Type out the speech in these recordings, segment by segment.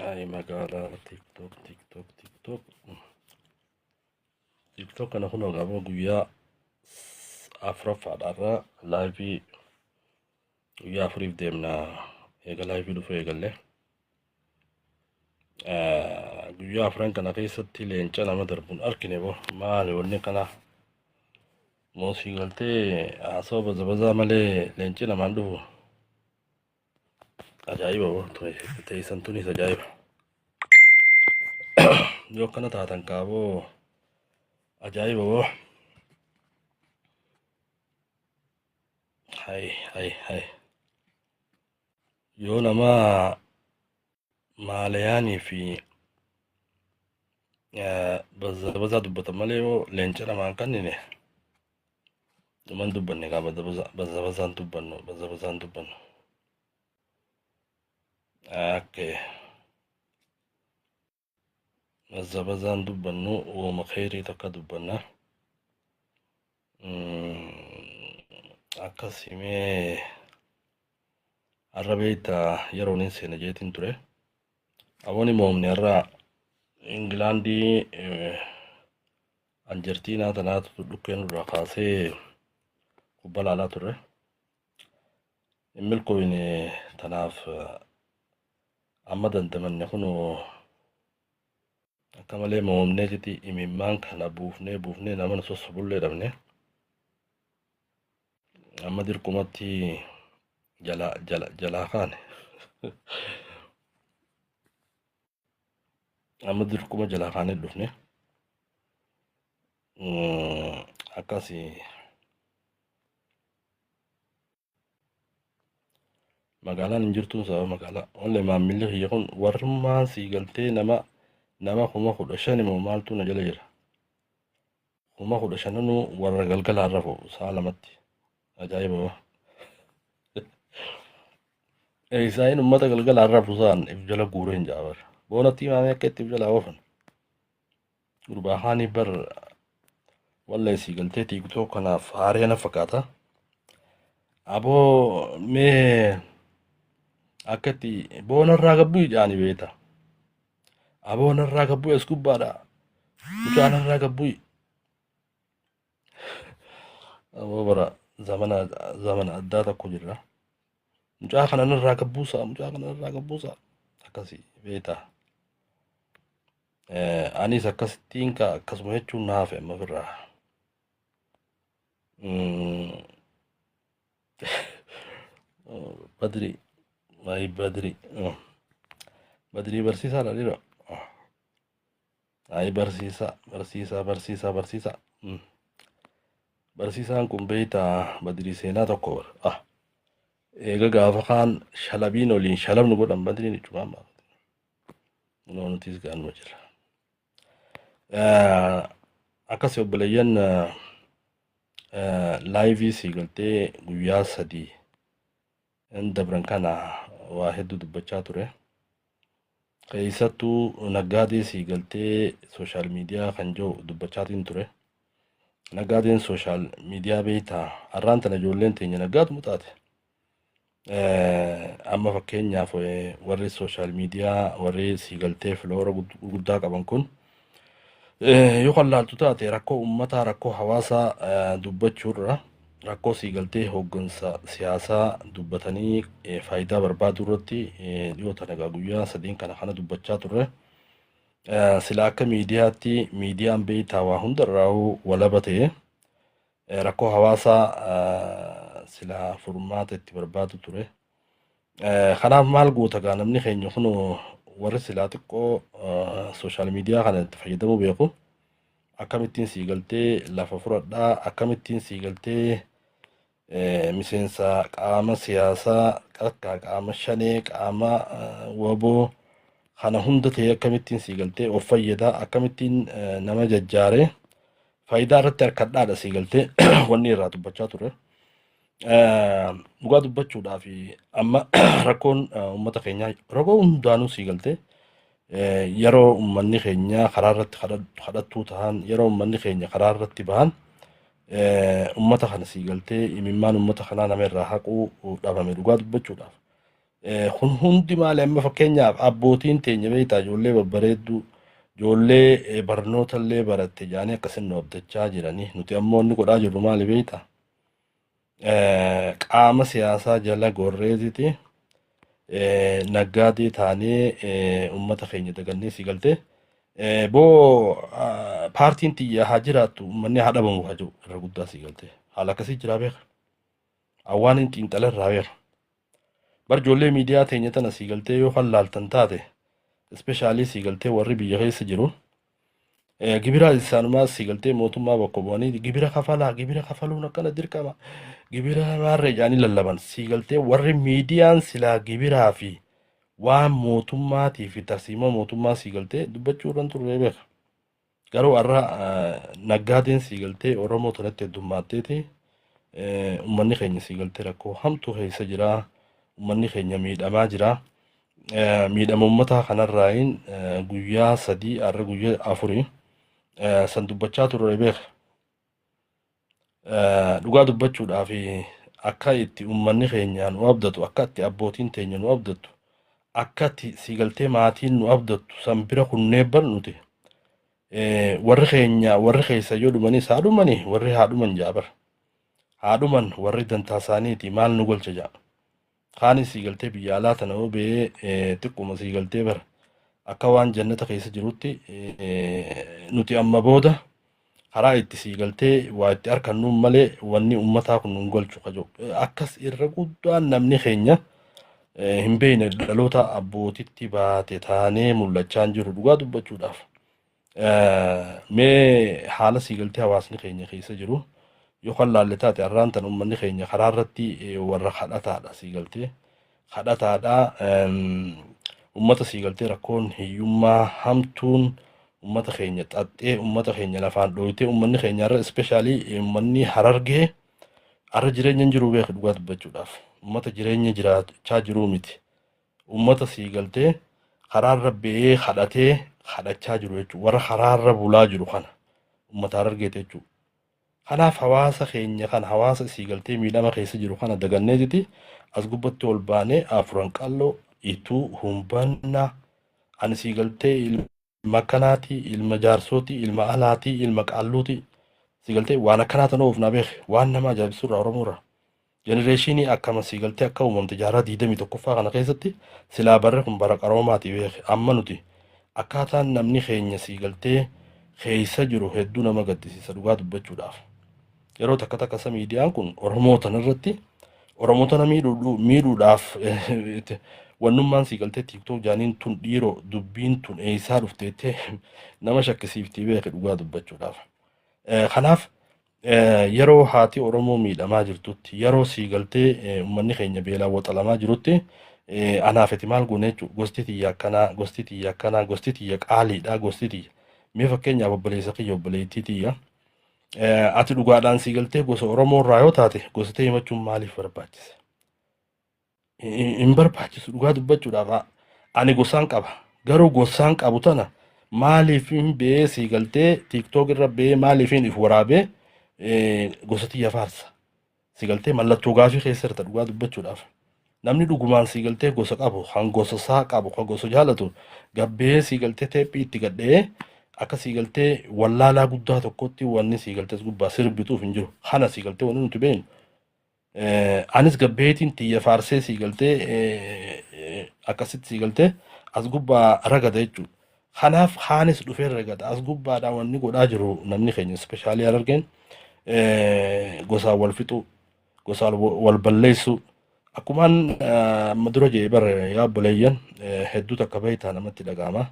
Ay magaalaa TikTok TikTok TikTok TikTok kana kunoo gaafa guyyaa afuraffaadha irra laayivii guyyaa afuriif deemna eega laayivii dhufu eegalle. Guyyaa afran kana keessatti leenca nama darbuun argine boo maali wanni kana moosii galtee haasawaa baza bazaa malee leenci namaan dhufu. Ajaa'iba boo teessan tunis ajaa'iba. Yoo akkana taatan kaaboo ajaa'iba boo. Hay hay hay. Yoo nama maalayaanii fi bazza bazaa dubbatan malee yoo leenca namaan kannine dhuman dubbanne kaa bazza bazza bazaan dubbannu bazza bazaan dubbannu. Okay. Bazza bazaan dubbannu uuma kheyrii takka dubbanna. Akkasimee har'a beektaa yeroon hin seene jeetiin ture. Aboon moomni har'a Ingilaandii Anjartiinaa tanaatu dhukkeen irraa kaasee kubba laalaa turre. Hin milkooyne tanaaf amma dandamanne kunoo akka malee moomnee jeti imimmaan kana buufnee buufnee nama nu sossobullee dhabne. Amma dirqumatti jala jala jalaa kaane. Amma dirquma jalaa kaanee dhufne. Akkasi magaalaan hin jirtuun sababa magaalaa. Wallee maammilli kiyya kun warrummaan sii galtee nama nama 15,000 moo maaltu na jala jira. 15,000nuu warra galgalaan rafu sa'a lamatti. Ajaa'iba. Isaayin ummata galgalaan rafu sa'an if jala guuree hin jaabar. Boonatti himaamee akka itti if jalaa oofan. Gurbaa haanii bar wallee sii galtee tiiktook kanaaf haaree na fakkaata. Aboo mee akka itti boonarraa gabbuu ijaani beeta. Aboo narraa gabbuu as gubbaadha. Mucaa narraa gabbuu. Aboo bara zamana zamana addaa tokko jirra. Mucaa kana narraa gabbuusaa mucaa kana narraa gabbuusaa akkasii beeta. Anis akkasittiin ka akkasuma jechuun na hafe amma ofirraa. Badri waayii Badri Badrii barsiisaadha dhiiroo. Ayi barsiisaa barsiisaa barsiisaa barsiisaa. Barsiisaan kun beektaa Badrii seenaa tokko bara. Ah eega gaafa kaan shalabiin oliin shalabnu godhan Badriin ichumaan baafate. Kunoo nutis gaanuma jira. Akkasi obboleeyyan laayivii sii galtee guyyaa sadii hin dabran kana waa hedduu dubbachaa ture. Keessattuu naggaadee sii galtee sooshaal miidiyaa kan jiru dubbachaatiin ture. Naggaadeen sooshaal miidiyaa beektaa har'aan tana ijoolleen teenya naggaaduma taate. Amma fakkeenyaaf warri sooshaal miidiyaa warri sii galtee filoora gurguddaa qaban kun yoo kan laaltu taate rakkoo uummataa rakkoo hawaasaa dubbachuurra rakkoo sii galtee hooggansa siyaasaa dubbatanii faayidaa barbaaduu irratti dhiyoo tana egaa guyyaa sadiin kana kana dubbachaa turre. Sila akka miidiyaatti miidiyaan beektaa waa hundarraa'uu walaba ta'e rakkoo hawaasaa sila furmaata itti barbaadu ture. Kanaaf maal goota gaa namni keenya kun warri silaa xiqqoo sooshaal miidiyaa kana itti fayyadamuu beeku akkamittiin sii galtee lafa fudhadhaa akkamittiin sii galtee miseensa qaama siyaasaa akka qaama shanee qaama waboo kana hunda ta'ee akkamittiin sii galtee of fayyadaa akkamittiin nama jajjaaree faayidaa irratti harkadhaadha sii galtee wanni irraa dubbachaa ture. Dhugaa dubbachuudhaaf amma rakkoon uummata keenyaa rakkoo hundaanuu sii galtee yeroo uummanni keenya karaa irratti kadhattuu ta'an yeroo uummanni keenya karaa irratti bahan uummata kana sii galtee imimmaan uummata kanaa nama irraa haquu dhabame dhugaa dubbachuudhaaf. Kun hundi maali? Amma fakkeenyaaf abbootiin teenya beektaa, ijoollee babbareedduu, ijoollee barnoota illee baratte jaanii akkasin nu abdachaa jiranii. Nuti ammoo inni godhaa jirru maali beektaa? Qaama siyaasaa jala gorreetiti naggaadee taanee uummata keenya dagannee, si galtee, boo paartiin tiyya haa jiraattu, uummanni haa dhabamu haa jiru irra guddaa, si galtee, haala akkasii jiraa beeka. Awwaan hin xiinxala irraa beeka. Bar ijoollee miidiyaa teenya tana, si galtee, yoo kan laaltan taate, especially, si galtee, warri biyya keessa jiru gibira isaanumaa, si galtee, mootummaa bakka bu'anii gibira kafalaa, gibira kafaluun akkana dirqama, gibira maarree jedhanii lallaban. Si galtee, warri miidiyaan silaa gibiraa fi waan mootummaatii fi tarsiimoo mootummaa, si galtee, dubbachuu irran turre beeka. Garuu har'a naggaadeen, si galtee, Oromoo tanatti heddummaatteeti uummanni keenya, si galtee, rakkoo hamtuu keessa jira. Uummanni keenya miidhamaa jira. Miidhama uummataa kanarraayin guyyaa 3, har'a guyyaa 4 san dubbachaa turre beeka. Dhugaa dubbachuudhaaf akka itti uummanni keenya nu abdatu, akka itti abbootiin teenya nu abdattu, akka itti, si galtee, maatiin nu abdattu san bira kunnee bar nuti warri keenya warri keessa yoo dhumanis haa dhumanii, warri haa dhuman jaa bar, haa dhuman, warri dantaa isaaniiti maal nu golcha jaa. Kaanis, si galtee, biyya alaa tana yoo ba'ee xiqquma, si galtee, bara akka waan jannata keessa jirutti nuti amma booda karaa itti, si galtee, waa itti harkannuun malee wanni ummataa kun nun galchu kajo. Akkas irra guddaan namni keenya hin beekne dhaloota abbootitti baate taanee mul'achaa hin jiru dhugaa dubbachuudhaaf. Mee haala, si galtee, hawaasni keenya keessa jiru yoo kan laalle taate, har'aan tan uummanni keenya karaa irratti warra kadhataadha, si galtee, kadhataadha. Uummata, si galtee, rakkoon hiyyummaa hamtuun uummata keenya xaxxee, uummata keenya lafaan dhooytee, uummanni keenya har'a, especially uummanni Harargee, har'a jireenya hin jiru beeku. Dhugaa dubbachuudhaaf uummata jireenya jiraachaa jiruu miti, uummata, sii galtee, karaarra ba'ee kadhatee kadhachaa jiru jechuudha. Warra karaarra bulaa jiru kana uummata Harargeeti jechuudha. Kanaaf hawaasa keenya kana, hawaasa, sii galtee, miidhama keessa jiru kana daganneetiti as gubbatti ol baanee Afuran Qalloo ituu humbannaa ani, sii galtee, ilma akkanaati, ilma jaarsooti, ilma alaati, ilma qaalluuti, sii galtee, waan akkanaa tanoo of naa beeke. Waan nama ajaa'ibsiisu irraa Oromoo irraa. Generation akkama, sii galtee, akka uumamte jaarraa 21ffaa kana keessatti silaa barri kun bara qaroomaati beeke. Amma nuti akkaataan namni keenya, sii galtee, keessa jiru hedduu nama gaddisiisa dhugaa dubbachuudhaaf. Yeroo takka takka isa miidiyaan kun Oromoo tanarratti Oromoo tana miidhuudhaaf wannummaan, sii galtee, TikTok jaaniin tun dhiiroo dubbiin tun eessaa dhufteettee nama shakkisiiftii beeke dhugaa dubbachuudhaaf. Kanaaf yeroo haati Oromoo miidhamaa jirtutti, yeroo sii galtee uummanni keenya beelaan waxalamaa jirutti, anaaf ati maal goone jechuudha? Gosti tiyya akkanaa, gosti tiyya akkanaa, gosti tiyya qaaliidha, gosti tiyya. Mee fakkeenyaaf obboleessa kiyya, obboleettii tiyya, ati dhugaadhaan, sii galtee, gosa Oromoo irraa yoo taate gosa ta'e himachuun maaliif barbaachise? Hin barbaachisu dhugaa dubbachuudhaaf. Ani gosaan qaba. Garuu gosaan qabu tana maaliif hin ba'ee, sii galtee, TikTok irra ba'ee maaliif hin if waraabee gosa tiyya faarsa? Si galtee, mallattoo gaafii keessa jirta dhugaa dubbachuudhaaf. Namni dhugumaan, sii galtee, gosa qabu, kan gosa isaa qabu, kan gosa jaalatu gabbee, sii galtee, teephii itti gadhee akka, sii galtee, wallaalaa guddaa tokkotti wanni, sii galtee, gubbaa sirbituuf hin jiru. Kana, sii galtee, wanni nuti beeknu. Anis gabbeetiin tiyya faarsee, sii galtee, akkasitti, sii galtee, as gubbaa ragada jechuudha. Kanaaf kaanis dhufee ragada. As gubbaadhaan wanni godhaa jiru namni keenya, especially Harargeen, gosaan wal fixuu, gosaan wal balleessuu. Akkumaan amma dura jee bara, yaa obboleeyyan, hedduu takka beektaa namatti dhaga'ama.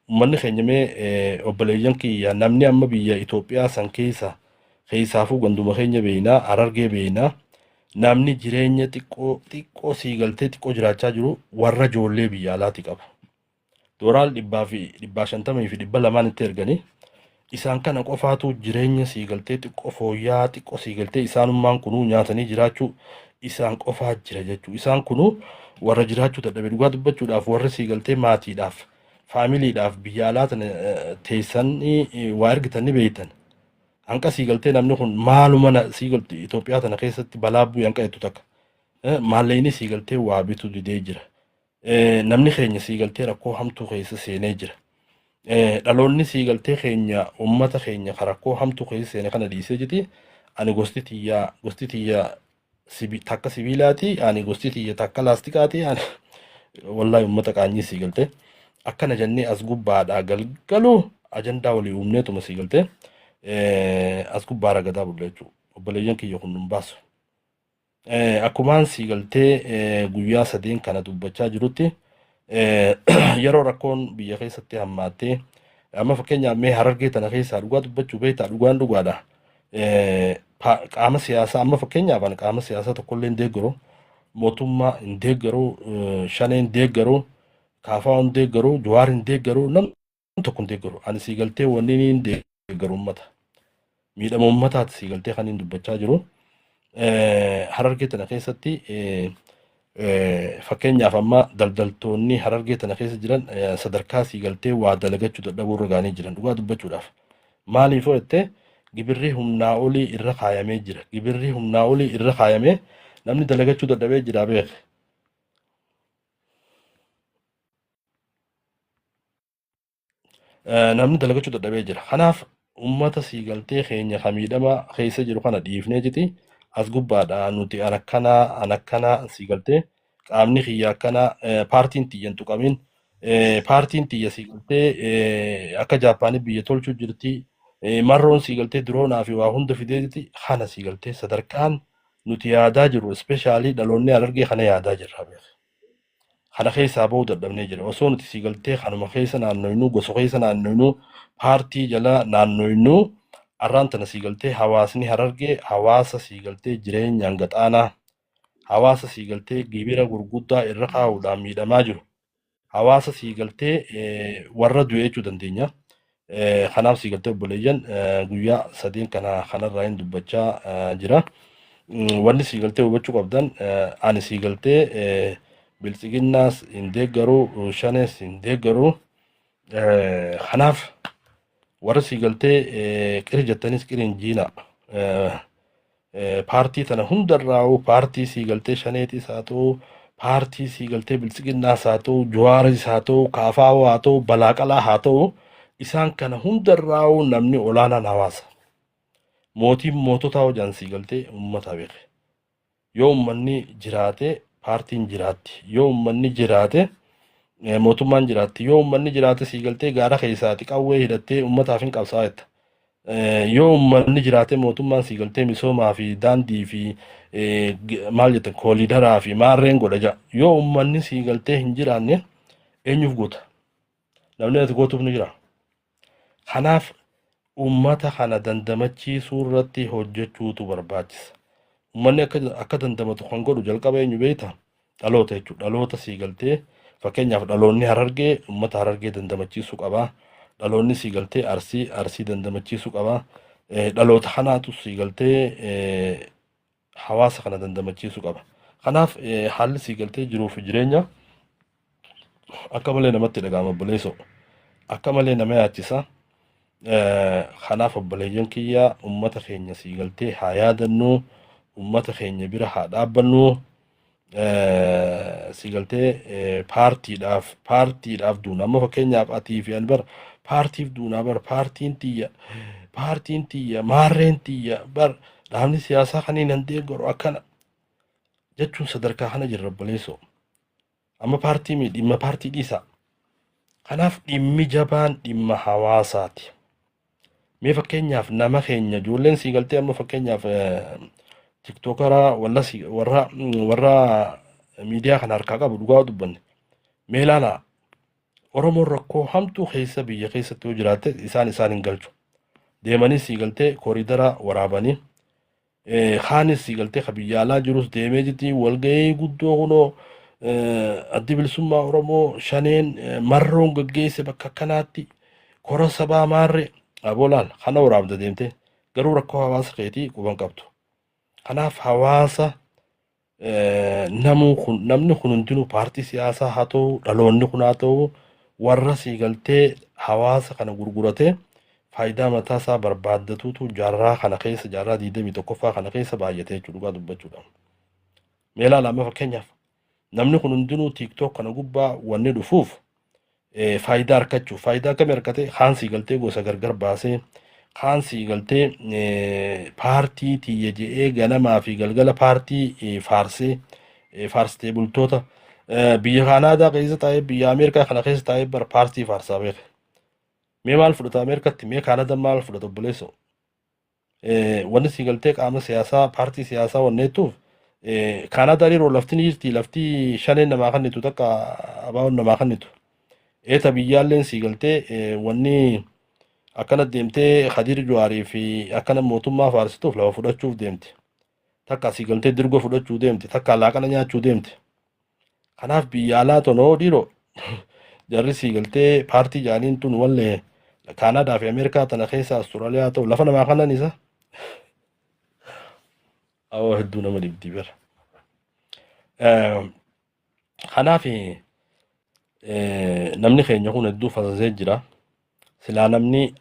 Uummanni keenya, mee obboleeyyan kiyya, namni amma biyya Itoophiyaa san keessa keessaafuu ganduma keenya beeknaa, Harargee beeknaa, namni jireenya xiqqoo xiqqoo, sii galtee, xiqqoo jiraachaa jiru warra ijoollee biyya alaati qaba. Dooraal dhibbaa fi 150 fi 200n itti erganii isaan kana qofaatu jireenya, sii galtee, xiqqoo fooyya'aa xiqqoo, sii galtee, isaanummaan kunuu nyaatanii jiraachuu isaan qofaa jira jechuudha. Isaan kunuu warra jiraachuu dadhabe dhugaa dubbachuudhaaf. Warri, sii galtee, maatiidhaaf, faamiliidhaaf biyya alaa tana teessanii waa ergitan ni beektan. Hanqa, sii galtee, namni kun maaluma sii galti Itoophiyaa tana keessatti balaa bu'e hanqa jettu takka. Maallaqni sii galtee waa bituu didee jira. Namni keenya sii galtee rakkoo hamtuu keessa seenee jira. Dhaloonni sii galtee keenya ummata keenya ka rakkoo hamtuu keessa seene kana dhiisee jiti ani gosti tiyya gosti tiyya takka sibiilaati ani gosti tiyya takka laastikaati ani wallahi ummata qaanyii sii galtee akkana jennee as gubbaadhaa galgaluu ajandaa walii uumneetuma sii galtee as gubbaa ragadaa bulla jechuudha. Obboleeyyan kiyya kun nun baasu. Akkumaan sii galtee guyyaa sadeen kana dubbachaa jirutti yeroo rakkoon biyya keessatti hammaattee amma fakkeenyaaf mee Harargee tana keessaa dhugaa dubbachuu beektaa dhugaan dhugaadha. Qaama siyaasaa amma fakkeenyaaf ani qaama siyaasaa tokkollee hin deeggaru mootummaa hin deeggaru shanee hin deeggaru kaafaa hin deeggaru jawaar hin deeggaru namni tokko hin deeggaru ani sii galtee wanni hin deeggaru uummata. Miidhama uummataati sii galtee kan hin dubbachaa jiru. Harargee tana keessatti fakkeenyaaf amma daldaltoonni Harargee tana keessa jiran sadarkaa sii galtee waa dalagachuu dadhabuu irra ga'anii jiran dhugaa dubbachuudhaaf. Maaliif yoo jette gibirri humnaa olii irra kaayamee jira. Gibirri humnaa olii irra kaayamee namni dalagachuu dadhabee jira beek. Namni dalagachuu dadhabee jira. Kanaaf uummata sii galtee keenya ka miidhama keessa jiru kana dhiifnee jiti as gubbaadha nuti an akkanaa an akkanaa sii galtee qaamni kiyya akkanaa paartiin tiyya hin tuqamin paartiin tiyya sii galtee akka Jaappaanii biyya tolchuu jirti marroon sii galtee diroonaa fi waa hunda fidee jiti kana sii galtee sadarkaan nuti yaadaa jirru ispeeshaalii dhaloonni Harargee kana yaadaa jirra beek. Kana keessaa ba'uu dadhabnee jira. Osoo nuti sii galtee kanuma keessa naannoynuu, gosa keessa naannoynuu, paartii jala naannoynuu arraan tana sii galtee hawaasni Harargee hawaasa sii galtee jireenyaan gaxaanaa, hawaasa sii galtee gibira gurguddaa irra kaa'uudhaan miidhamaa jiru, hawaasa sii galtee warra du'e jechuu dandeenya. Kanaaf sii galtee obboleeyyan guyyaa sadeen kana kanarraa hin dubbachaa jira. Wanni sii galtee hubachuu qabdan ani sii galtee biltsiginnaas hin deeggaru shanees hin deeggaru. Kanaaf warra sii galtee qiri jettanis qiri hin jiina. Paartii tana hundarraa'uu paartii sii galtee shaneetis haa ta'u paartii sii galtee biltsiginnaas haa ta'u jawaaris haa ta'u kaafaa'oo haa ta'u balaaqalaa haa ta'u isaan kana hundarraa'uu namni olaanaan hawaasa. Mootiin moototaa hojaan sii galtee uummata beeke. Yoo uummanni jiraate paartiin jiraatti. Yoo uummanni jiraate mootummaan jiraatti. Yoo uummanni jiraate sii galtee gaara keessaati qawwee hidhattee uummataaf hin qabsaa'aa jetta. Yoo uummanni jiraate mootummaan sii galtee misoomaa fi daandii fi maal jettan kooliidaraa fi maarreen godha ja'a. Yoo uummanni sii galtee hin jiraanne eenyuuf goota? Namni ati gootuuf ni jira. Kanaaf uummata kana dandamachiisuu irratti hojjechuutu barbaachisa. Uummanni akka dandamatu kan godhu jalqaba eenyu beektaa? Dhaloota jechuudha. Dhaloota sii galtee fakkeenyaaf dhaloonni Harargee uummata Harargee dandamachiisuu qaba. Dhaloonni sii galtee Arsii Arsii dandamachiisuu qaba. Dhaloota kanaatu sii galtee hawaasa kana dandamachiisuu qaba. Kanaaf haalli sii galtee jiruu fi jireenya akka malee namatti dhaga'ama obboleessoo. Akka malee nama yaachisa. Kanaaf obboleeyyan kiyya uummata keenya sii galtee haa yaadannu. Uummata keenya bira haa dhaabbannu. Si galtee paartiidhaaf paartiidhaaf duuna. Amma fakkeenyaaf atii fi ani bar paartiif duunaa bar paartiin tiyya paartiin tiyya maarreen tiyya bar dhaabni siyaasaa kaniin hin deeggaru akkana jechuun sadarkaa kana jirra obboleessoo. Amma paartii mi dhimma paartii dhiisaa. Kanaaf dhimmi jabaan dhimma hawaasaati. Mee fakkeenyaaf nama keenya ijoolleen sii galtee amma fakkeenyaaf tiktookara warra warra miidiyaa kana harkaa qabu dhugaa dubbanne. Mee ilaalaa Oromoon rakkoo hamtuu keessa biyya keessatti yoo jiraatte isaan isaan hin galchu. Deemanii sii galtee kooriidara waraabanii kaanis sii galtee ka biyya alaa jirus deemee jirti walgahii guddoo kunoo addi bilisummaa Oromoo shaneen marroon gaggeesse bakka akkanaatti kora sabaa maarree aboo laal kana waraabda deemtee garuu rakkoo hawaasa keetii quban qabdu. Kanaaf hawaasa namuu kun namni kun hundinuu paartii siyaasaa haa ta'u dhaloonni kun haa ta'u warra sii galtee hawaasa kana gurguratee faayidaa mataa isaa barbaaddatuutu jaarraa kana keessa jaarraa 21ffaa kana keessa baay'ate jechuudha dhugaa dubbachuudha. Mee ilaala amma fakkeenyaaf namni kun hundinuu TikTok kana gubbaa wanni dhufuuf faayidaa argachuuf. Faayidaa akkamii argate? Kaan sii galtee gosa gargar baasee, kaan sii galtee paartii tiyya je'ee ganamaa fi galgala paartii faarsee, faarsitee bultoota biyya Kaanaadaa keessa taa'ee, biyya Ameerikaa kana keessa taa'ee bara paartii faarsaa beeka. Mee maal fudhata Ameerikatti? Mee Kaanadaa maal fudhata obboleessoo? Wanni sii galtee qaama siyaasaa, paartii siyaasaa wanneettuuf Kaanaadaan yeroo lafti ni jirti, lafti shaneen namaa kennitu takka abaawoon namaa kennitu. Eeta biyyaalleen sii galtee wanni akkana deemtee Khadiir Juwaarii fi akkana mootummaa faarsituuf lafa fudhachuuf deemte. Takka sii galtee dirgoo fudhachuu deemte, takka laaqana nyaachuu deemte. Kanaaf biyya alaa tonoo dhiiroo jarri sii galtee paartii jaaniin tun wallee Kaanaadaa fi Ameerikaa tana keessa Austraaliyaa ta'u lafa namaa kanan isa. Awoo hedduu nama dhibdii bara. Kanaaf namni keenya kun hedduu fasasee jira. Silaa namni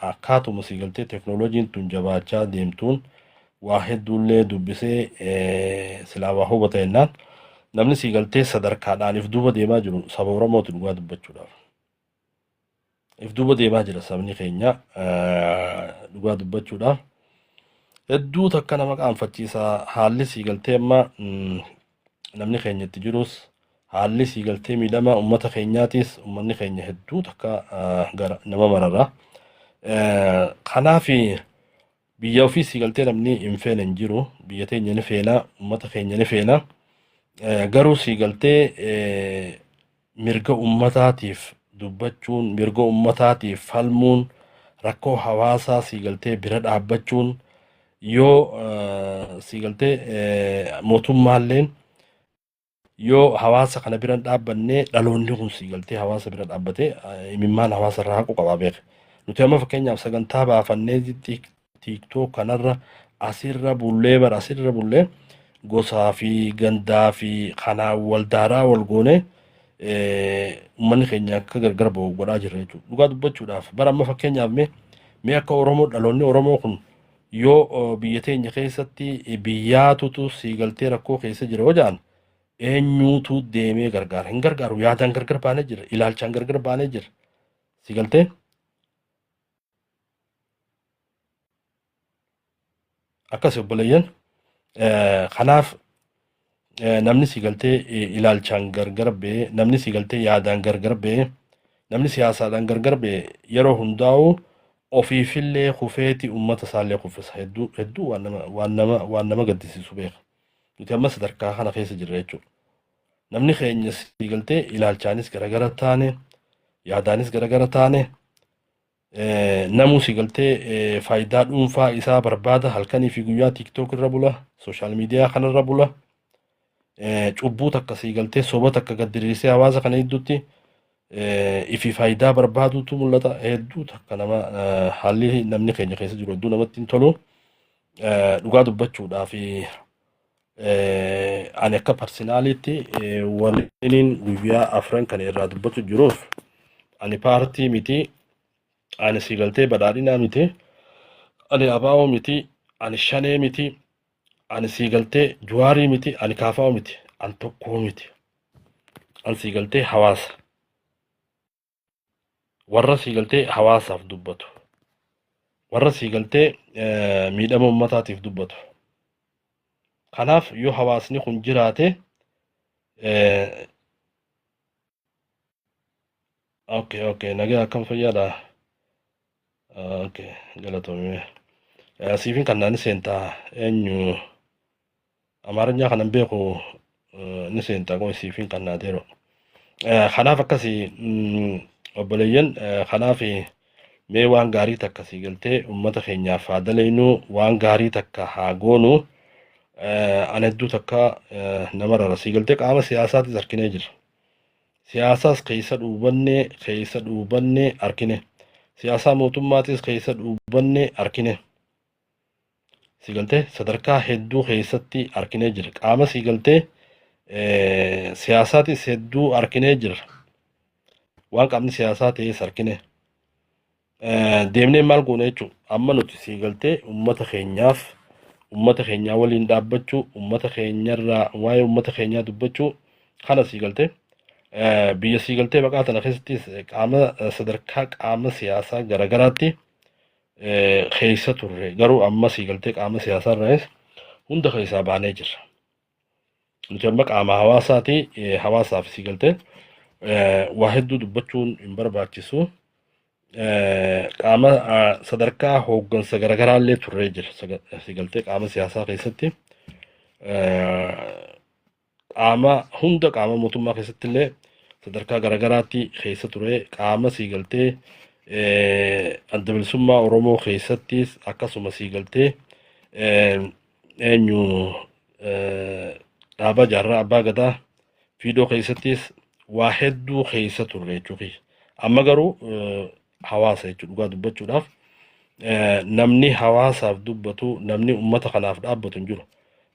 akkaatuma sii galtee teknooloojiin tun jabaachaa deemtuun waa hedduullee dubbisee silaa waa hubata jennaan namni sii galtee sadarkaadhaan if duuba deemaa jiru saba Oromooti dhugaa dubbachuudhaaf. If duuba deemaa jira sabni keenya dhugaa dubbachuudhaaf. Hedduu takka nama qaanfachiisa haalli sii galtee amma namni keenya itti jirus, haalli sii galtee miidhama ummata keenyaatis, ummanni keenya hedduu takka gara nama marara. Kanaaf biyya ofii sii galtee namni hin feene hin jiru. Biyya teenya ni feena, ummata keenya ni feena. Garuu sii galtee mirga ummataatiif dubbachuun, mirga ummataatiif falmuun, rakkoo hawaasaa sii galtee bira dhaabbachuun yoo sii galtee mootummaalleen yoo hawaasa kana bira hin dhaabbanne, dhaloonni kun sii galtee hawaasa bira dhaabbatee imimmaan hawaasa irraa haqu qabaa beeka. Nuti amma fakkeenyaaf sagantaa baafannee TikTok kanarra asirra bullee bara asirra bullee gosaa fi gandaa fi kanaan wal daaraa wal goone uummanni keenya akka gargar ba'u godhaa jirra jechuudha. Dhugaa dubbachuudhaaf bara amma fakkeenyaaf mee akka Oromoo dhaloonni Oromoo kun yoo biyya teenya keessatti biyyaatutu sii galtee rakkoo keessa jira yoo jedhan eenyuutu deemee gargaara? Hin gargaaru. Yaadaan gargar baanee jira, ilaalchaan gargar baanee jira. Sii galtee akkas obboleeyyan. Kanaaf namni sii galtee ilaalchaan gargar ba'ee, namni sii galtee yaadaan gargar ba'ee, namni siyaasaadhaan gargar ba'e yeroo hundaa'u ofiifillee kufeeti uummata isaallee kuffisa. Hedduu hedduu waan nama gaddisiisu beeka. Nuti amma sadarkaa kana keessa jirra jechuudha. Namni keenya sii galtee ilaalchaanis garagara taane, yaadaanis garagara taane, namuu sii galtee faayidaa dhuunfaa isaa barbaada. Halkanii fi guyyaa TikTok irra bula, social media kanarra bula. Cubbuu takka sii galtee soba takka gad diriirsee hawaasa kana gidduutti ifi faayidaa barbaadutu mul'ata. Hedduu takka nama haalli namni keenya keessa jiru hedduu namatti hin tolu. Dhugaa dubbachuudhaaf ani akka personalitti waliin guyyaa afran kana irraa dubbatu jiruuf ani paartii miti, ani sii galtee badhaadhinaa miti, ani abaa'oo miti, ani shanee miti, ani sii galtee juwaarii miti, ani kaafaa'oo miti, an tokkoo miti. An sii galtee hawaasa warra sii galtee hawaasaaf dubbatu, warra sii galtee miidhama ummataatiif dubbatu. Kanaaf yoo hawaasni kun jiraate, okay, nagaa akkam, fayyaadha? Okay, galatoomii. Siifin kan ni seentaa, eenyu Amaarinyaa kanan beeku ni seentaa kun siifin kan naateeru. Kanaaf akkasii obboleeyyan, kanaaf mee waan gaarii takka sii galtee uummata keenyaaf haa dalaynu, waan gaarii takka haa goonu. Ani hedduu takka nama rara sii galtee qaama siyaasaatis arginee jira. Siyaasaas keessa dhuubannee arkine. Siyaasaa mootummaatis keessa dhuubannee arkine. Si galtee sadarkaa hedduu keessatti arginee jira. Qaama si galtee siyaasaatis hedduu arginee jira. Waan qaamni siyaasaa ta'es argine. Deemnee maal goone jechuudha. Amma nuti si galtee uummata keenyaaf Ummata keenyaa waliin dhaabbachuu, ummata keenyarraa waa'ee ummata keenyaa dubbachuu kana sii galtee. Biyya sii galtee baqaa tana keessattis qaama sadarkaa qaama siyaasaa garagaraatti keessa turre garuu amma sii galtee qaama siyaasaa irraayis hunda keessaa baanee jirra. Nuti amma qaama hawaasaati hawaasaaf sii galtee waa hedduu dubbachuun hin barbaachisu. Qaama sadarkaa hooggansa garaagaraa illee turree jira sii galtee qaama siyaasaa keessatti. Qaama hunda qaama mootummaa keessatti illee sadarkaa garaagaraatti keessa ture qaama sii galtee adda bilisummaa Oromoo keessattis akkasuma sii galtee eenyu dhaaba jaarraa abbaa gadaa fiidoo keessattis waa hedduu keessa turre jechuudha. Amma garuu hawaasa jechuudha dhugaa dubbachuudhaaf namni hawaasaaf dubbatu namni uummata kanaaf dhaabbatu hin jiru.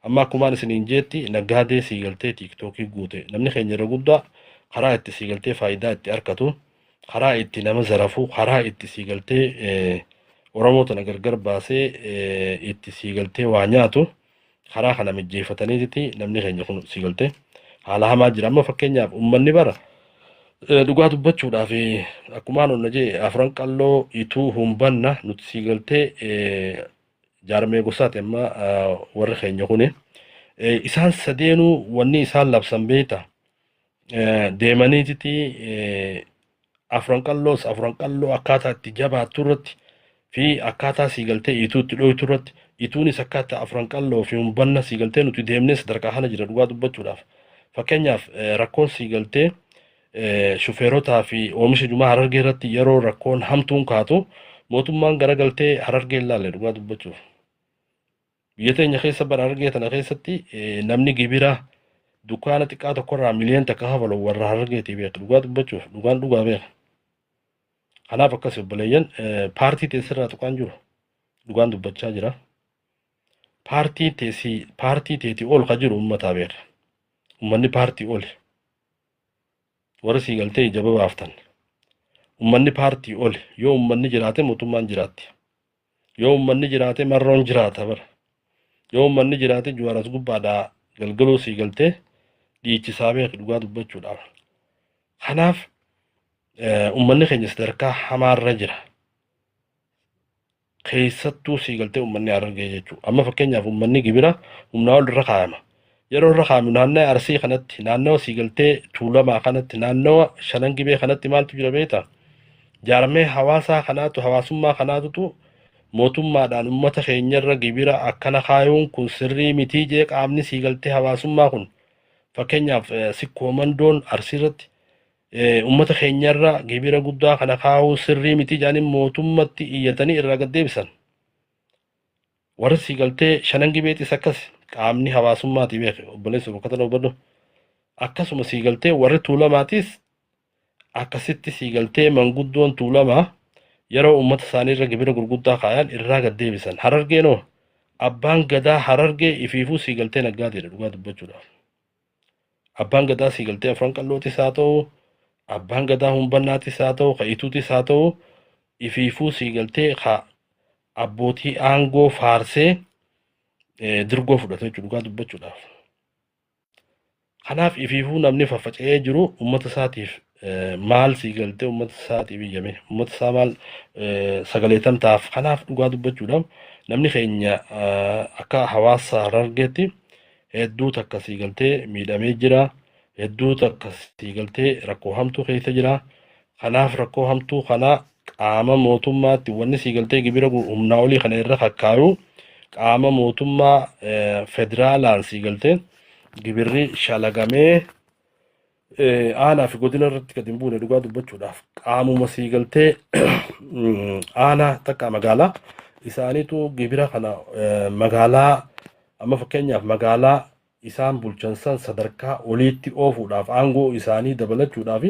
Amma akkumaan isiniin jeetti naggaadee sii galtee tiiktookii guute namni keenya irra guddaa karaa itti sii galtee faayidaa itti argatu karaa itti nama zarafu karaa itti sii galtee Oromoo tana gargar baasee itti sii galtee waa nyaatu karaa kana mijjeeffataniiti namni keenya kun sii galtee haala hamaa jira. Amma fakkeenyaaf uummanni bara dhugaa dubbachuudhaaf akkumaan onna jee afran qalloo ituu humbanna nuti sii galtee jaarmee gosaati amma warri keenya kuni. Isaan sadeenuu wanni isaan labsan beekta deemaniititi afran qalloos afran qalloo akkaataa itti jabaattu irratti fi akkaataa sii galtee ituu itti dhoytu irratti ituunis akkaataa afran qalloo fi humbanna sii galtee nuti deemnee sadarkaa kana jira dhugaa dubbachuudhaaf. Fakkeenyaaf rakkoon sii galtee shufeerotaa fi oomisha jumaa harargee irratti yeroo rakkoon hamtuun kaatu mootummaan garagaltee harargee hin laalle dhugaa dubbachuuf. Biyya teenya keessa bara harargee tana keessatti namni gibira dukkaana xiqqaa tokkorraa miliyoona takka kafalu warra harargeetii beeka dhugaa dubbachuuf dhugaan dhugaa beeka. Kanaaf akkas obboleeyyan paartii teessirraa tuqaan jiru dhugaan dubbachaa jira. Paartii teessii paartii teetii ol ka jiru uummataa beeka. Uummanni paartii oli. Warri sii galtee ija babaaftan. Uummanni paartii oli. Yoo uummanni jiraate mootummaan jiraatti. Yoo uummanni jiraate marroon jiraata bara. Yoo uummanni jiraate Jawaar as gubbaadhaa galgaloo sii galtee dhiichisaa beeki dhugaa dubbachuudhaaf. Kanaaf uummanni keenya sadarkaa hamaarra jira. Keessattuu sii galtee uummanni Harargee jechuudha. Amma fakkeenyaaf uummanni gibira humnaa ol irra kaayama. Yeroo irra kaayamu naannawa Arsii kanatti, naannawa sii galtee Tuulamaa kanatti, naannawa Shanan Gibee kanatti maaltu jira beektaa? Jaarmee hawaasaa kanaatu hawaasummaa kanaatutu mootummaadhaan uummata keenyarra gibira akkana kaayuun kun sirrii mitii jee qaamni sii galtee hawaasummaa kun fakkeenyaaf sikkoo mandoon Arsii irratti Uummata keenyarra gibira guddaa kana kaa'uu sirrii miti jedhanii mootummatti iyyatanii irraa gad deebisan. Warri sii galtee shanan gibeetis akkas qaamni hawaasummaatii beeke obboleessa bakka tana hubadhu. Akkasuma sii galtee warri tuulamaatis akkasitti sii galtee manguddoon tuulamaa yeroo uummata isaanii irra gibira gurguddaa kaayan irraa gad deebisan. Harargeenoo abbaan gadaa harargee ifiifuu sii galtee naggaateedha dhugaa dubbachuudhaaf. Abbaan gadaa sii galtee afran qallootis haa ta'u, abbaan gadaa humbannaatis haa ta'u, ka ituutis haa ta'u, ifiifuu sii galtee ka abbootii aangoo faarsee dirgoo fudhatu jechuudha dhugaa dubbachuudhaaf. Kanaaf ifiifuu namni faffaca'ee jiru uummata isaatiif maal sii galtee uummata isaatiif iyyame uummata isaa maal sagalee tamtaaf kanaaf dhugaa dubbachuudhaaf namni keenya akka hawaasa Harargeetti hedduu takka sii galtee miidhamee jira hedduu takka sii galtee rakkoo hamtuu keessa jira kanaaf rakkoo hamtuu kana qaama mootummaatti wanni sii galtee gibira humnaa olii kana irra kakkaayu qaama mootummaa federaalaan sii galtee gibirri shalagamee aanaa fi godina irratti gad hin buune dhugaa dubbachuudhaaf qaamuma sii galtee aanaa takka magaalaa isaaniitu gibira kana magaalaa amma fakkeenyaaf magaalaa isaan bulchan san sadarkaa oliitti oofuudhaaf aangoo isaanii dabalachuudhaaf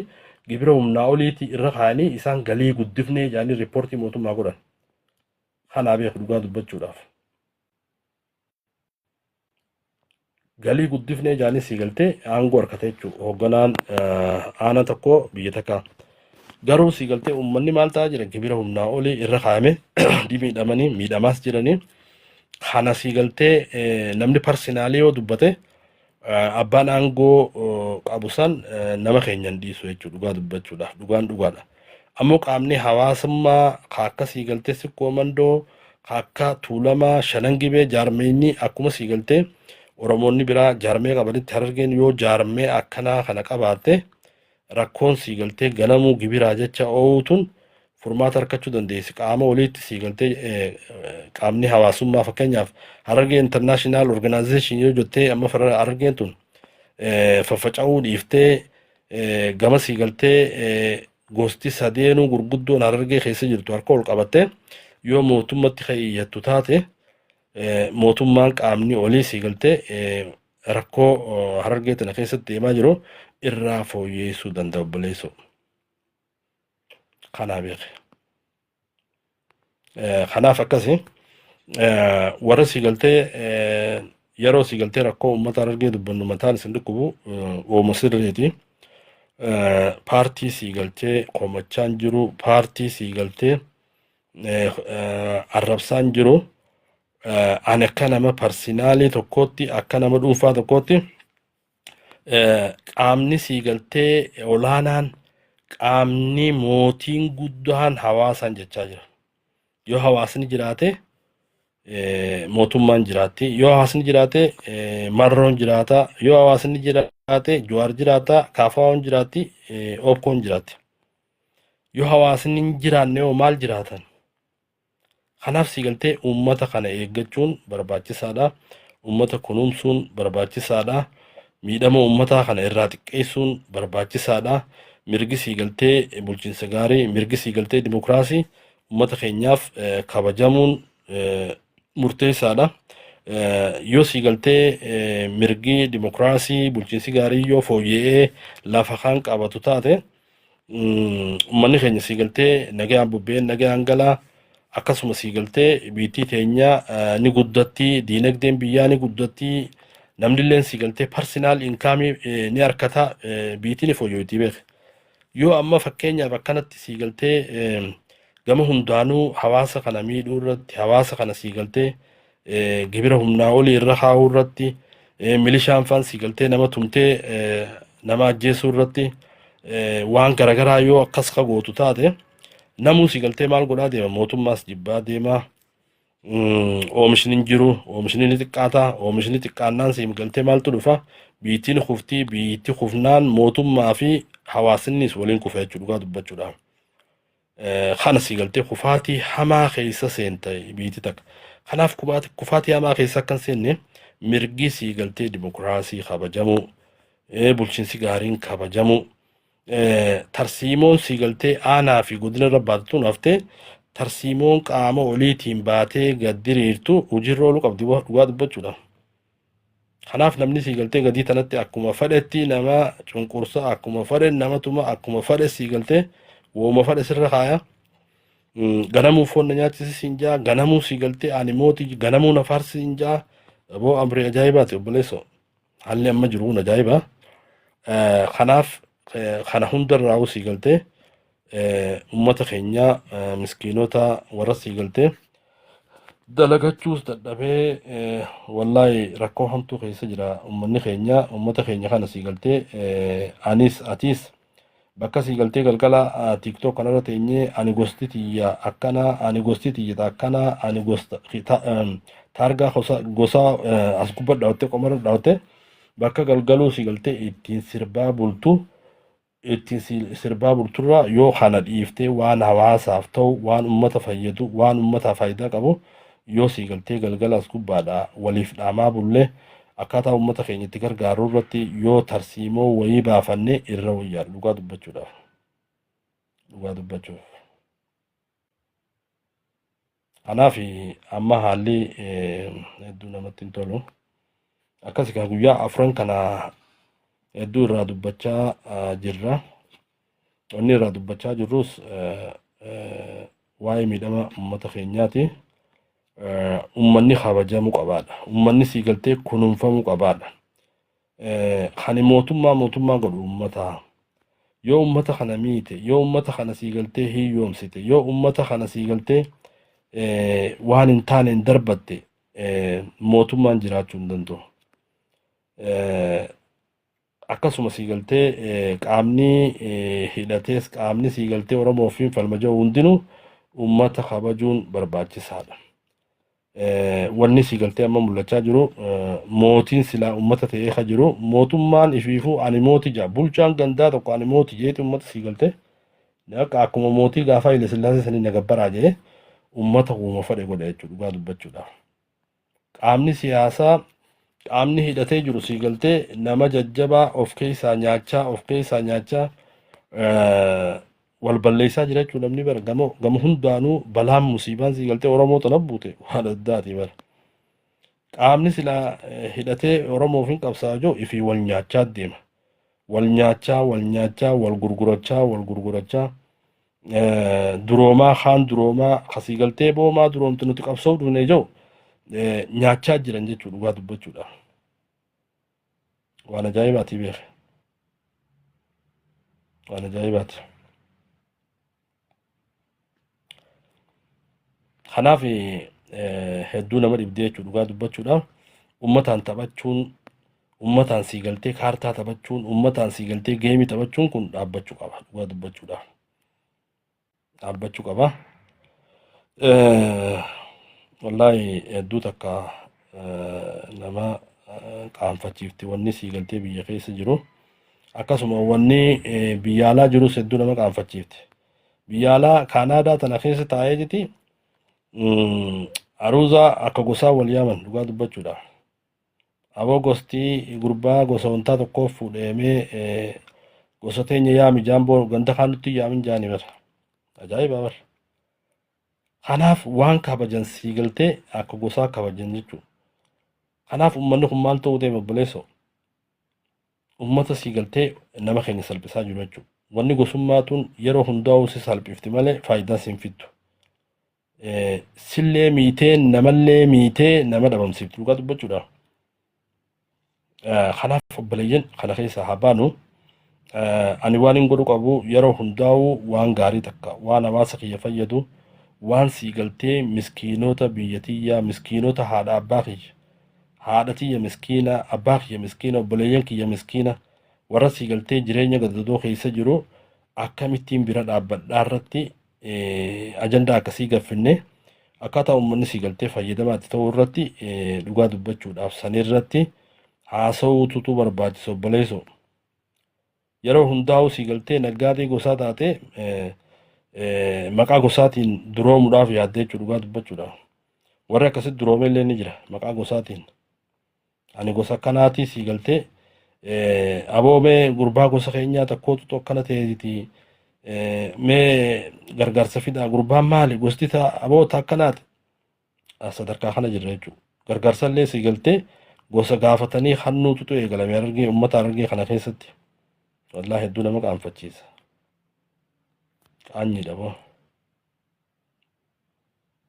gibira humnaa oliitti irra kaa'anii isaan galii guddifnee jedhanii riippoortii mootummaa godhan. Kanaa beeku dhugaa dubbachuudhaaf. Galii guddifnee jedhanii sii galtee aangoo harkate jechuudha. Hoogganaan aanaa tokko biyya takkaa. Garuu sii galtee uummanni maal ta'aa jira gibira humnaa olii irra kaa'ame miidhamanii miidhamaas jiranii. Kana sii galtee namni personally yoo dubbate abbaan aangoo qabu san nama keenya hin dhiisu jechuudha dhugaa dubbachuudhaaf dhugaan dhugaadha. Ammoo qaamni hawaasummaa ka akka sii galtee Sikkoo Mandoo ka akka Tuulamaa Shanan Gibee jaarmeenyi akkuma sii galtee Oromoonni biraa jaarmee qabanitti Harargeen yoo jaarmee akkanaa kana qabaatte rakkoon sii galtee ganamuu gibiraa jecha oo'uutun furmaata harkachuu dandeessi. Qaama waliitti sii galtee qaamni hawaasummaa fakkeenyaaf Harargee International Organization yoo jettee amma Harargeen tun faffaca'uu dhiiftee gama sii galtee gosti sadeenuu gurguddoon Harargee keessa jirtu harka ol qabattee yoo mootummatti kan iyyattu taate mootummaan qaamni olii sii galtee rakkoo Harargee tana keessatti deemaa jiru irraa fooyyeessuu danda'a obboleessoo. Kanaa beeke. Kanaaf akkasi warra sii galtee yeroo sii galtee rakkoo uummata Harargee dubbannu mataan isin dhukkubu ooma sirriiti. Paartii sii galtee komachaan jiru paartii sii galtee arrabsaan jiru ani akka nama personally tokkootti akka nama dhuunfaa tokkootti qaamni sii galtee olaanaan qaamni mootiin guddaan hawaasaan jechaa jira. Yoo hawaasni jiraate mootummaan jiraatti. Yoo hawaasni jiraate marroon jiraata. Yoo hawaasni jiraate Jawaar jiraata. Kaafaawwan jiraatti. Oobkoon jiraatti. Yoo hawaasni hin jiraanne hoo maal jiraatan? Kanaaf sii galtee uummata kana eeggachuun barbaachisaadha. Uummata kunuunsuun barbaachisaadha. Miidhama uummataa kana irraa xiqqeessuun barbaachisaadha. Mirgi sii galtee bulchiinsa gaarii, mirgi sii galtee dimokiraasii uummata keenyaaf kabajamuun murteessaadha. Yoo sii galtee mirgi dimokiraasii bulchiinsi gaarii yoo fooyya'ee lafa kan qabatu taate uummanni keenya sii galtee nagayaan bobba'ee nagayaan galaa akkasuma sii galtee biittii teenya ni guddatti diinagdeen biyyaa ni guddatti namni illeen sii galtee personal income ni harkata biittii ni fooyya'uutii beeke. Yoo amma fakkeenyaaf akkanatti sii galtee gama hundaanuu hawaasa kana miidhuu irratti hawaasa kana sii galtee gibira humnaa olii irra kaa'uu irratti milishaan faan sii galtee nama tumtee nama ajjeesuu irratti waan garaagaraa yoo akkas ka gootu taate namuu sii galtee maal godhaa deema mootummaas jibbaa deema oomishni hin jiru oomishni ni xiqqaata oomishni xiqqaannaan sii galtee maaltu dhufa biittiin kuftii biitti kufnaan mootummaa fi hawaasnis waliin kufa jechuudha dhugaa dubbachuudhaaf. Kana sii galtee kufaatii hamaa keessa seenta biitti takka. Kanaaf kufaatii hamaa keessa akka hin seenne mirgi sii galtee dimokiraasii kabajamuu bulchiinsi gaariin kabajamuu tarsiimoon sii galtee aanaa fi godina irra baattuun haftee tarsiimoon qaama oliitiin baatee gad diriirtu hojiirra ooluu qabdi dhugaa dubbachuudha. Kanaaf namni sii galtee gadii tanatti akkuma fedhetti nama cunqursa akkuma fedhe nama tuma akkuma fedhe sii galtee wooma fedhe sirra kaaya. Ganamuu foon na nyaachisi siin jaa ganamuu sii galtee ani mootii ganamuu na faarsi siin jaa boo amrii ajaa'ibaati obboleessoo. Haalli amma jiru kun ajaa'iba. Kanaaf kana hundarraa sii galtee uummata keenya miskiinota warra sii galtee dalagachuus dadhabee wallaahi rakkoo hamtuu keessa jira uummanni keenya uummata keenya kana sii galtee anis atiis bakka sii galtee galgala TikTok kanarra teenyee ani gosti tiyya akkana ani gosti tiyya akkana ani gosta taargaa gosa as gubbaa dhaawattee qomarra dhaawattee bakka galgaluu sii galtee ittiin sirbaa bultu ittiin sirbaa bulturraa yoo kana dhiiftee waan hawaasaaf ta'u waan ummata fayyadu waan ummataaf faayidaa qabu yoo sii galtee galgala as gubbaadha waliif dhaamaa bullee akkaataa ummata keenya itti gargaaru irratti yoo tarsiimoo wayii baafanne irra wayyaadha dhugaa dubbachuudhaaf dhugaa dubbachuuf. Kanaaf amma haalli hedduu namatti hin tolu. Akkasi kan guyyaa afran kana hedduu irraa dubbachaa jirra. Wanni irraa dubbachaa jirrus waa'ee miidhama uummata keenyaati. Uummanni kabajamuu qabaadha. Uummanni sii galtee kunuunfamuu qabaadha. Kan mootummaa mootummaa godhu uummata. Yoo uummata kana miite, yoo uummata kana sii galtee hiyyoomsite, yoo uummata kana sii galtee waan hin taaneen darbatte mootummaan jiraachuu hin danda'u. Akkasuma sii galtee qaamni hidhatees qaamni sii galtee Oromoo fi falma jiru hundinuu uummata kabajuun barbaachisaadha. Wanni sii galtee amma mul'achaa jiru mootiin silaa uummata ta'ee ka jiru mootummaan ifiifuu ani mooti jaa bulchaan gandaa tokko ani mooti jeeti uummata sii galtee akka akkuma mootii gaafa Haile Sillaasee sanii na gabbaraa jee uummata uuma fedhe godha jechuudha dhugaa dubbachuudhaaf. Qaamni siyaasaa qaamni hidhatee jiru sii galtee nama jajjabaa of keessaa nyaachaa of keessaa nyaachaa wal balleessaa jira jechuudha namni bara gama gama hundaanuu balaan musiibaan sii galtee Oromoo tana buute waan addaati bara. Qaamni silaa hidhatee Oromoof hin qabsaa jiru ifii wal nyaachaa deema. Wal nyaachaa wal nyaachaa wal gurgurachaa wal gurgurachaa duroomaa kaan duroomaa kasii galtee boomaa duroomtu nuti qabsoo dhufne jiru nyaachaa jiran jechuudha dhugaa dubbachuudha. Waan ajaa'ibaati beeke. Waan ajaa'ibaati. Kanaaf hedduu nama dhibdee jechuudha dhugaa dubbachuudha. Uummataan taphachuun uummataan sii galtee kaartaa taphachuun uummataan sii galtee geemii taphachuun kun dhaabbachuu qaba dhugaa dubbachuudha. Dhaabbachuu qaba. Wallaahi hedduu takka nama qaanfachiifti wanni sii galtee biyya keessa jiru. Akkasuma wanni biyya alaa jirus hedduu nama qaanfachiifti. Biyya alaa Kaanaadaa tana keessa taa'ee jiti aruuzaa akka gosaa wal yaaman dhugaa dubbachuudha. Aboo gosti gurbaa gosa wantaa tokkoof fuudheemee gosa teenya yaami jaamboo ganda kaan nutti yaamin jaani bara. Ajaa'iba bara. Kanaaf waan kabajan sii galtee akka gosaa kabajan jechuudha. Kanaaf uummanni kun maal ta'uu deema obboleessoo? Ummata sii galtee nama keenya salphisaa jiru jechuudha. Wanni gosummaa tun yeroo hundaa'uu si salphifti malee faayidaa siin fiddu. Sillee miitee namallee miitee nama dhabamsiifti dhugaa dubbachuudha. Kanaaf obboleeyyan kana keessaa haa baanu. Ani waan hin godhu qabu yeroo hundaa'uu waan gaarii takka waan hawaasa kiyya fayyadu waan sii galtee miskiinota biyya tiyyaa miskiinota haadha abbaa kiyya haadha tiyya miskiina abbaa kiyya miskiina obboleeyyan kiyya miskiina warra sii galtee jireenya gadadoo keessa jiru akkamittiin bira dhaabbadhaa irratti ajandaa akkasii gaffinne akkaataa uummanni sii galtee fayyadamaa itti ta'uu irratti dhugaa dubbachuudhaaf sanirratti haasa'uututu barbaachisa obboleessoo. Yeroo hundaa'uu sii galtee naggaadee gosaa taatee maqaa gosaatiin duroomuudhaaf yaaddee jechuudha dhugaa dubbachuudhaaf. Warri akkasitti duroome illee ni jira maqaa gosaatiin. Ani gosa akkanaatii sii galtee aboo mee gurbaa gosa keenyaa takkootutu akkana ta'eeti mee gargaarsa fidaa gurbaan maali gosti aboo ta akkanaati sadarkaa kana jirra jechuudha. Gargaarsa illee sii galtee gosa gaafatanii hannuututu eegalame Harargee uummata Harargee kana keessatti. Wallaahi hedduu nama qaanfachiisa. Qaanyiidha boo.